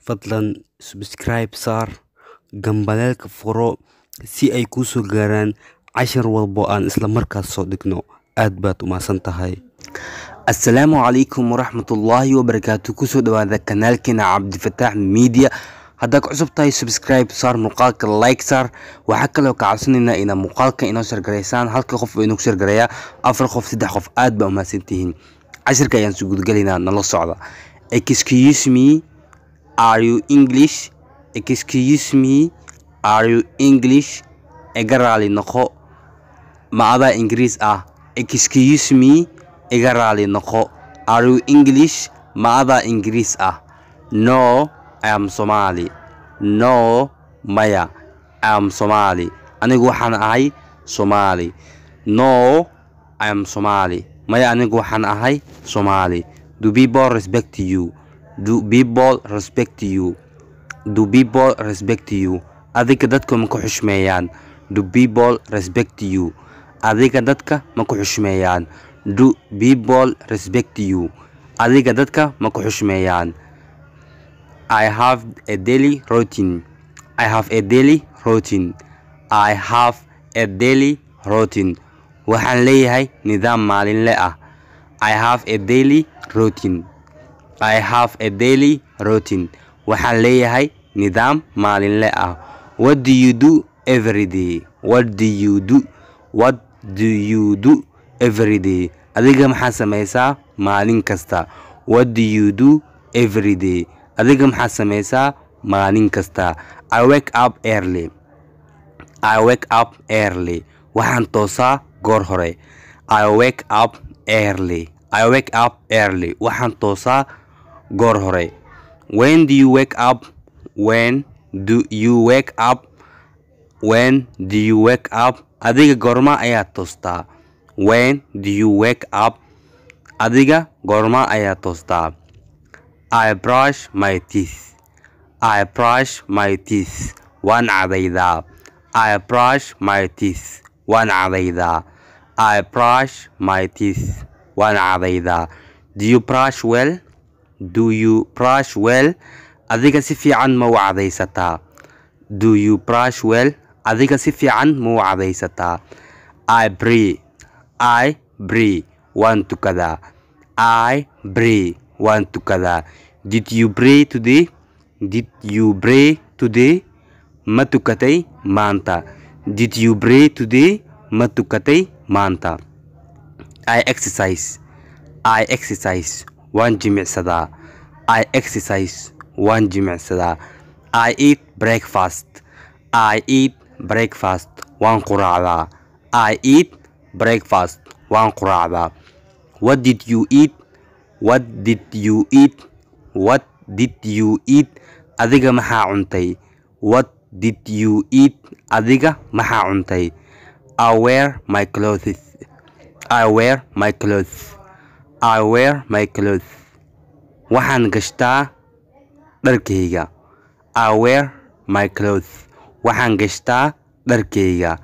Fadlan subscribe saar, gambaleelka furo si ay kuu soo gaaraan cashar walbo aan isla markaas soo dhigno. Aad baad u mahadsan tahay. Asalaamu calaykum waraxmatullaahi wabarakaatu. Kusoo dhawaada kanaalkeena Cabdifataax Media. Haddaad ku cusub tahay, subscribe saar, muuqaalka like saar. Waxaa kaloo ka codsanaynaa inaad muuqaalka inoo share garaysaan. Halka qof oo inoo share gareeyaa afar qof, saddex qof, aad baa umahadsantihiin. Cashirka ayaan soo gudgalaynaa, nala socda. Excuse me, are you English? Excuse me, are you English? Iga raali noqo, ma adaa Ingiriis ah? Excuse me, iga raali noqo, are you English? Ma adaa Ingiriis ah? No, I am Somali. No, maya, I am Somali, anigu waxaan ahay Somali. No, I am Somali, maya, anigu waxaan ahay Somali. Do people respect you? Do people respect you? Do people respect you? Adiga dadka ma ku xushmeeyaan? Do people respect you? Adiga dadka ma ku xushmeeyaan? Do people respect you? Adiga dadka ma ku xushmeeyaan? I have a daily routine. I have a daily routine. I have a daily routine. Waxaan leeyahay nidaam maalinle ah. I have a daily routine. I have a daily routine. Waxaan leeyahay nidaam maalinle ah. What do you do every day? What do you do? What do you do every day? Adiga maxaa samaysaa maalin kasta? What do you do every day? Adiga maxaa samaysaa maalin kasta? I wake up early. I wake up early. Waxaan toosaa goor hore. I wake up early. I wake up early. Waxaan toosaa goor hore. When do you wake up? When do you wake up? When do you wake up? Adiga goorma ayaa toostaa? When do you wake up? Adiga goorma ayaa toostaa? I brush my teeth. I brush my teeth. Waan cadaydaa. I brush my teeth. Waan cadaydaa. I brush my teeth. Waan cadaydaa. Do you brush well? Do you brush well? Adiga si fiican ma u cadaysataa? Do you brush well? Adiga si fiican ma u cadaysataa? I pray. I pray. Waan tukadaa. I pray. Waan tukadaa. Did you pray today? Did you pray today? Ma tukatay maanta? Did you pray today? Ma tukatay maanta? I exercise. I exercise. Waan jimicsadaa. I exercise. Waan jimicsadaa. I eat breakfast. I eat breakfast. Waan quraacdaa. I eat breakfast. Waan quraacdaa. What did you eat? What did you eat? What did you eat? Adiga maxaa cuntay? What did you eat? Adiga maxaa cuntay? I wear my clothes. I wear my clothes. I wear my clothes. Waxaan gashtaa dharkayga. I wear my clothes. Waxaan gashtaa dharkayga.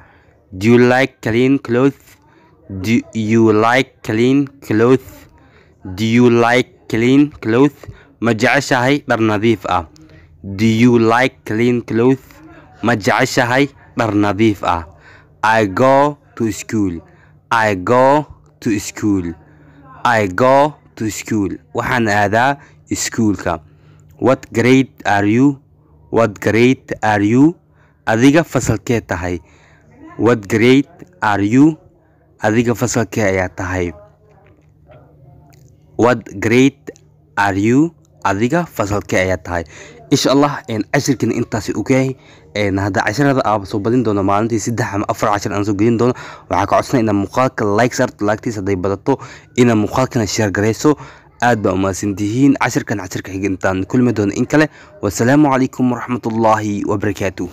Do you like clean clothes? Do you like clean clothes? Do you like clean clothes? Ma jeceshahay dhar nadiif ah? Do you like clean clothes? Ma jeceshahay dhar nadiif ah? I go to school. I go to school. I go to school. Waxaan aadaa iskuulka. What grade are you? What grade are you? Adiga fasalkee tahay? What grade are you? Adiga fasalkee ayaa tahay? What grade are you? Adiga fasalkee ayaa tahay? Insha Allah, cashirkan intaasi u yahay. Hadda casharada aan soo badin doono, maalintii saddex ama afar cashir aan soo gelin doono. Waxaa ka codsanaya inaad muuqaalka like saarto, like-tiisa hadday badato, inaad muuqaalkana share garayso. Aad baa umahadsantihiin. Cashirkan cashirka xiga intaan kulmi doono in kale, wasalaamu calaykum waraxmatullaahi wabarakaatuh.